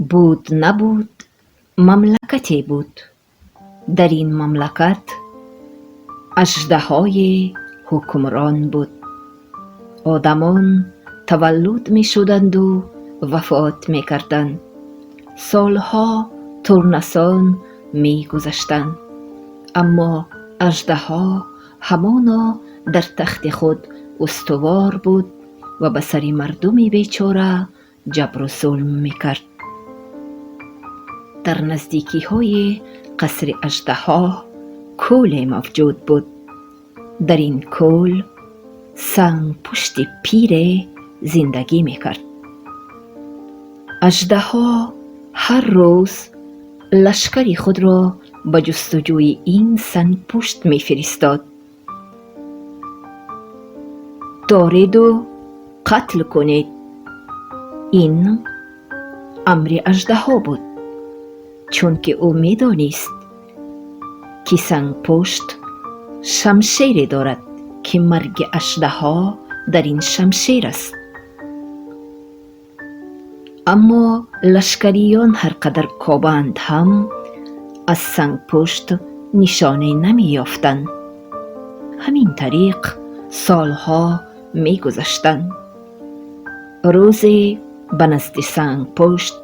Буд, набуд, мамлакате буд. Дар ин мамлакат аждаҳое ҳукмрон буд. Одамон таваллуд мешуданду вафот мекарданд. Солҳо турнасон мегузаштанд, аммо аждаҳо ҳамоно дар тахти худ устувор буд ва ба сари мардуми бечора ҷабру зулм мекард. Дар наздикиҳои қасри аждаҳо кӯле мавҷуд буд. Дар ин кӯл сангпушти пире зиндагӣ мекард. Аждаҳо ҳар рӯз лашкари худро ба ҷустуҷӯи ин сангпушт мефиристод. Дореду қатл кунед. Ин амри аждаҳо буд, чунки ӯ медонист, ки сангпушт шамшере дорад, ки марги аждаҳо дар ин шамшер аст. Аммо лашкариён ҳар қадар кобанд ҳам, аз сангпушт нишоне намеёфтанд. Ҳамин тариқ солҳо мегузаштанд. Рӯзе ба назди сангпушт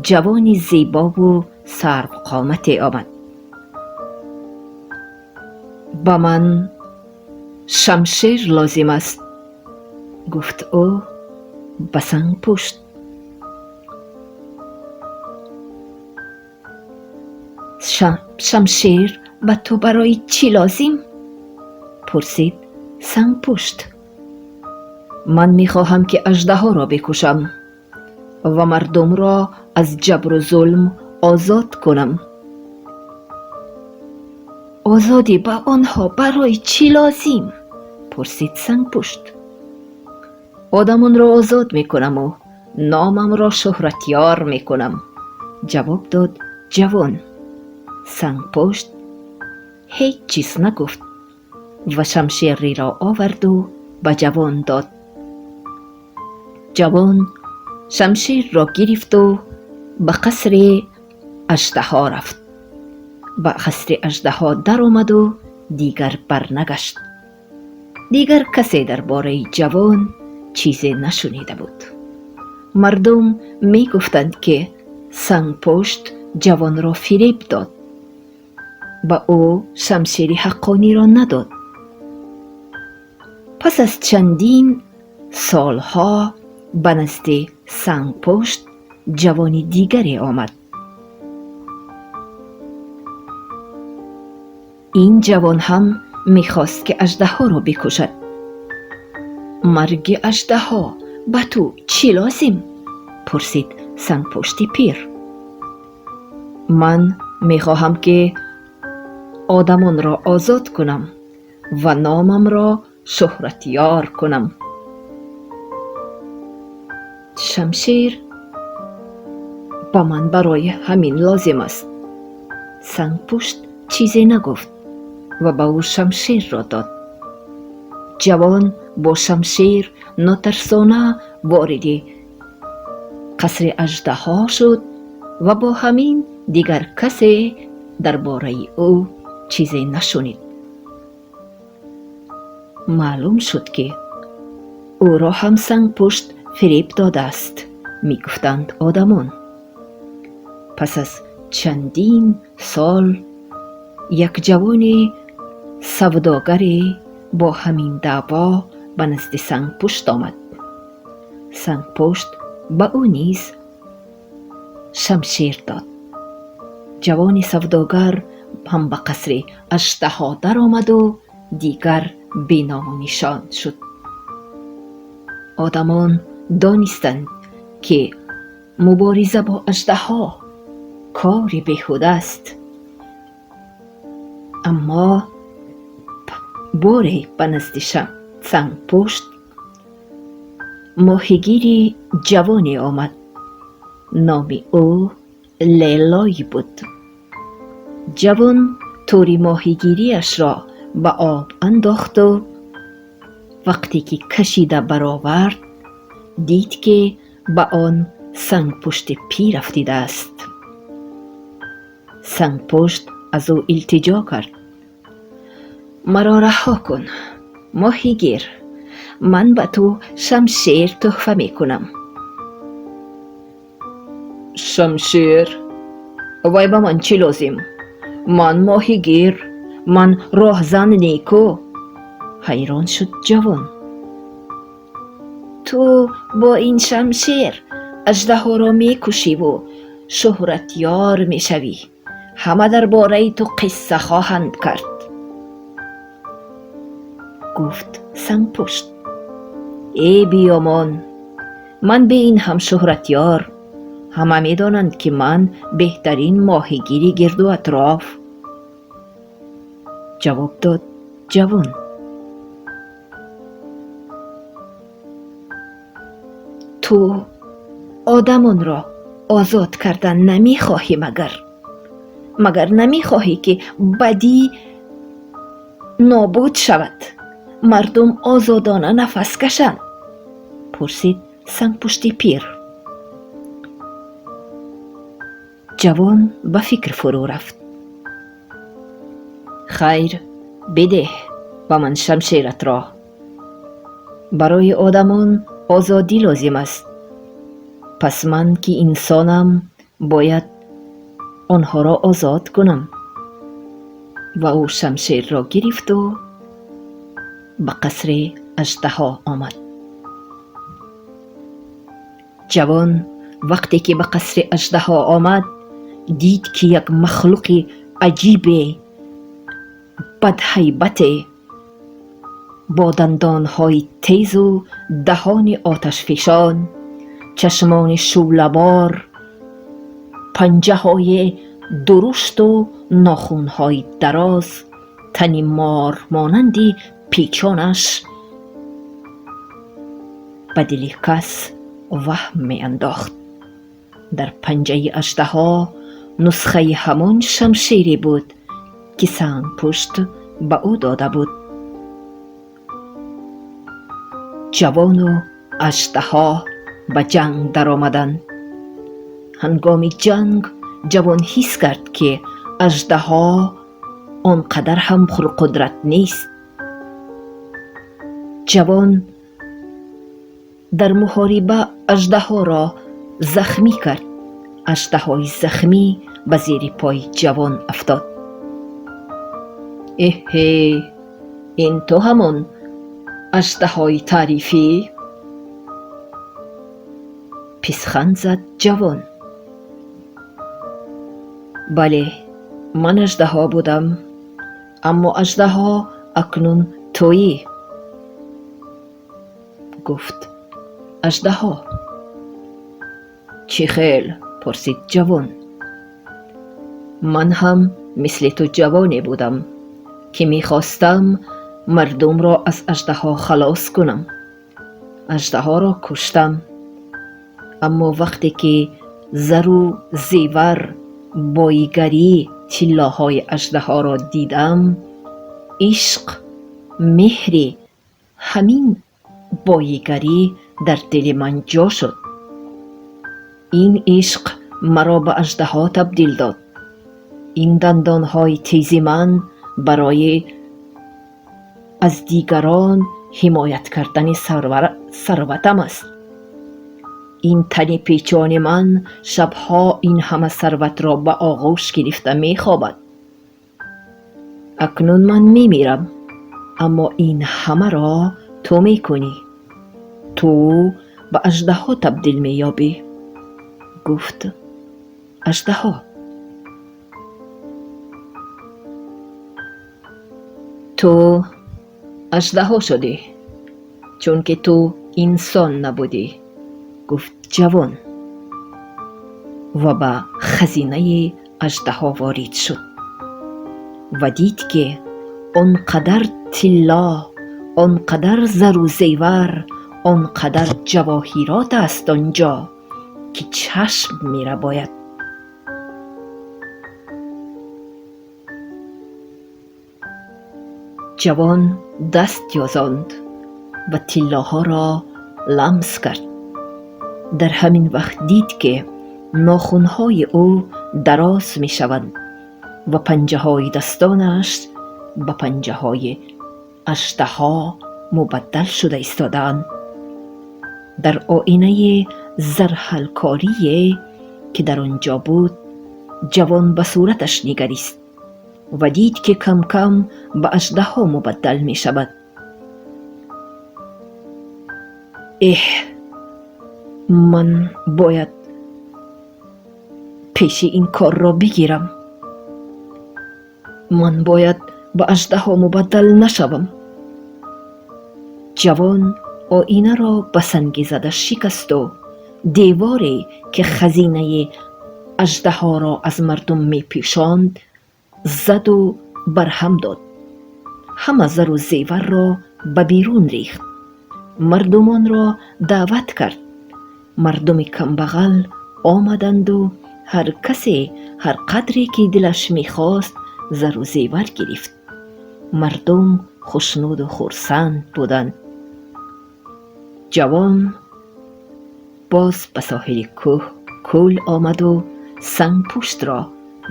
ҷавони зебову сарвқомате омад. Ба ман шамшер лозим аст, гуфт ӯ ба сангпушт. Шамшер ба ту барои чӣ лозим? Пурсид сангпушт. Ман мехоҳам, ки аждаҳоро бикушам ва мардумро аз ҷабру зулм озод кунам. Озодӣ ба онҳо барои чӣ лозим? Пурсид сангпушт. Одамонро озод мекунаму номамро шӯҳратёр мекунам, ҷавоб дод ҷавон. Сангпушт ҳеҷ чиз нагуфт ва шамшереро оварду ба ҷавон дод. Ҷавон шамшерро гирифту ба қасри аждаҳо рафт. Ба қасри аждаҳо даромаду дигар барнагашт. Дигар касе дар бораи ҷавон чизе нашунида буд. Мардум мегуфтанд, ки сангпушт ҷавонро фиреб дод, ба ӯ шамшери ҳаққониро надод. Пас аз чандин солҳо ба назди сангпушт ҷавони дигаре омад. Ин ҷавон ҳам мехост, ки аждаҳоро бикушад. Марги аждаҳо ба ту чӣ лозим? Пурсид сангпушти пир. Ман мехоҳам, ки одамонро озод кунам ва номамро шӯҳратёр кунам. Шамшер ба ман барои ҳамин лозим аст. Сангпушт чизе нагуфт ва ба ӯ шамшерро дод. Ҷавон бо шамшер нотарсона вориди қасри аждаҳо шуд ва бо ҳамин дигар касе дар бораи ӯ чизе нашунид. Маълум шуд, ки ӯро ҳам сангпушт фиреб додааст, мегуфтанд одамон. Пас аз чандин сол як ҷавони савдогаре бо ҳамин даъво ба назди сангпушт омад. Сангпушт ба ӯ низ шамшер дод. Ҷавони савдогар ҳам ба қасри аждаҳо даромаду дигар беному нишон шуд. Одамон донистанд, ки мубориза бо аждаҳо кори беҳуда аст. Аммо боре ба назди сангпушт моҳигири ҷавоне омад. Номи ӯ Лелой буд. Ҷавон тӯри моҳигириашро ба об андохту вақте ки кашида баровард, дид, ки ба он Сангпушти пир афтидааст. Сангпушт аз ӯ илтиҷо кард: «Маро раҳо кун, моҳигир, ман ба ту шамшер тӯҳфа мекунам». «Шамшер? Вай ба ман чӣ лозим? Ман моҳигир, ман роҳзан неку», ҳайрон шуд ҷавон. «Ту бо ин шамшер аждаҳоро мекушиву шӯҳратёр мешавӣ. Ҳама дар бораи ту қисса хоҳанд кард», гуфт Сангпушт. «Э, биёмон, ман бе ин ҳам шӯҳратёр. Ҳама медонанд, ки ман беҳтарин моҳигири гирду атроф», ҷавоб дод ҷавон. «Ту одамонро озод кардан намехоҳӣ, магар? Намехоҳӣ, ки бадӣ нобуд шавад, мардум озодона нафас кашанд?» пурсид Сангпушти пир. Ҷавон ба фикр фурӯ рафт. «Хайр, бидеҳ ба ман шамшератро. Барои одамон озодӣ лозим аст. Пас ман, ки инсонам, бояд онҳоро озод кунам». Ва ӯ шамшерро гирифту ба қасри аждаҳо омад. Ҷавон вақте ки ба қасри аждаҳо омад, дид, ки як махлуқи аҷибе, бадҳайбате, бо дандонҳои тезу даҳони оташфишон, чашмони шӯълабор, панҷаҳои дурушту нохунҳои дароз, тани мормонанди печонаш ба дили кас ваҳм меандохт. Дар панҷаи аждаҳо нусхаи ҳамон шамшере буд, ки Сангпушт ба ӯ дода буд. Ҷавону аждаҳо ба ҷанг даромаданд. Ҳангоми ҷанг ҷавон ҳис кард, ки аждаҳо он қадар ҳам пурқудрат нест. Ҷавон дар муҳориба аждаҳоро захмӣ кард. Аждаҳои захмӣ ба зери пои ҷавон афтод. «Эҳе, ин ту ҳамон аждаҳои таърифӣ?» писханд зад ҷавон. «Бале, ман аждаҳо будам, аммо аждаҳо акнун туӣ», гуфт аждаҳо. «Чӣ хел?» пурсид ҷавон. «Ман ҳам мисли ту ҷавоне будам, ки мехостам мардумро аз аждаҳо халос кунам. Аждаҳоро куштам, аммо вақте ки зару зевар, боигарӣ, тиллоҳои аждаҳоро дидам, ишқ, меҳри ҳамин боигарӣ дар дили ман ҷо шуд. Ин ишқ маро ба аждаҳо табдил дод. Ин дандонҳои тези ман барои аз дигарон ҳимоят кардани сарватам аст. Ин тани печони ман шабҳо ин ҳама сарватро ба оғӯш гирифта мехобад. Акнун ман мемирам, аммо ин ҳамаро ту мекунӣ. Ту ба аждаҳо табдил меёбӣ», гуфт аждаҳо. «Ту аждаҳо шудӣ, чунки ту инсон набудӣ», гуфт ҷавон ва ба хазинаи аждаҳо ворид шуд ва дид, ки он қадар тилло, он қадар зару зевар, он қадар ҷавоҳирот аст он ҷо, ки чашм мерабояд. Ҷавон даст ёзонд ва тиллоҳоро ламс кард. Дар ҳамин вақт дид, ки нохунҳои ӯ дароз мешаванд ва панҷаҳои дастонаш ба панҷаҳои аждаҳо мубаддал шуда истодаанд. Дар оинаи зарҳалкорие, ки дар он ҷо буд, ҷавон ба сураташ нигарист ва дид, ки кам-кам ба аждаҳо мубаддал мешавад. Эҳ, ман бояд пеши ин корро бигирам. Ман бояд ба аждаҳо мубаддал нашавам. Ҷавон оинаро ба санге зада шикасту деворе, ки хазинаи аждаҳоро аз мардум мепӯшонд, заду барҳам дод. Ҳама зару зеварро ба берун рехт. Мардумонро даъват кард. Мардуми камбағал омаданду ҳар касе ҳар қадре ки дилаш мехост зару зевар гирифт. Мардум хушнуду хурсанд буданд. Ҷавон боз ба соҳили кӯҳ кӯл омаду сангпӯштро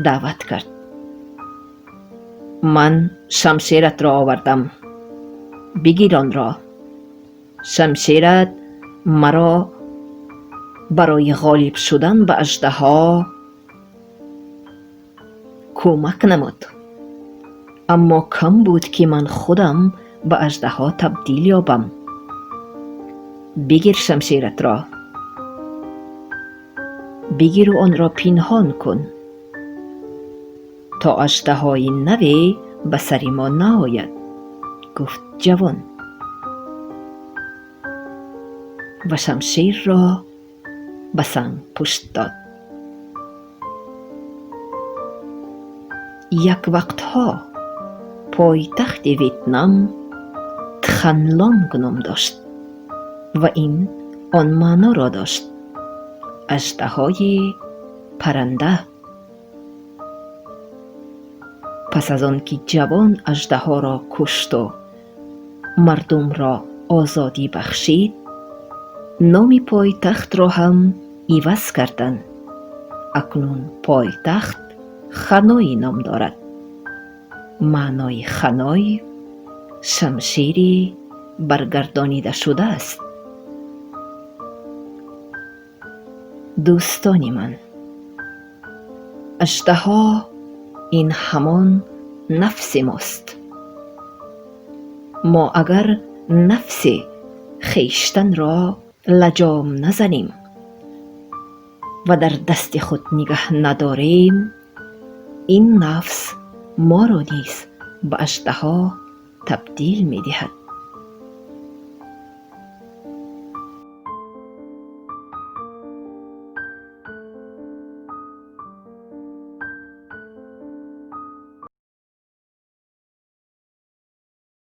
даъват кард. Ман шамшератро овардам, бигир онро. Шамшерат маро барои ғолиб шудан ба аждаҳо кӯмак намуд, аммо кам буд, ки ман худам ба аждаҳо табдил ёбам. Бигир шамшератро, бигиру онро пинҳон кун, то аждаҳои наве ба сари мо наояд, гуфт ҷавон ва шамшерро ба сангпушт дод. Як вақтҳо пойтахти Ветнам Тханлонг ном дошт ва ин он маъноро дошт: аждаҳои парранда. Пас аз он ки ҷавон аждаҳоро кушту мардумро озодӣ бахшид, номи пойтахтро ҳам иваз карданд. Акнун пойтахт Ханой ном дорад. Маънои Ханой шамшери баргардонида шудааст. Дӯстони ман, аждаҳо ин ҳамон нафси мост. Мо агар нафси хештанро лаҷом назанем ва дар дасти худ нигаҳ надорем, ин нафс моро низ ба аждаҳо табдил медиҳад.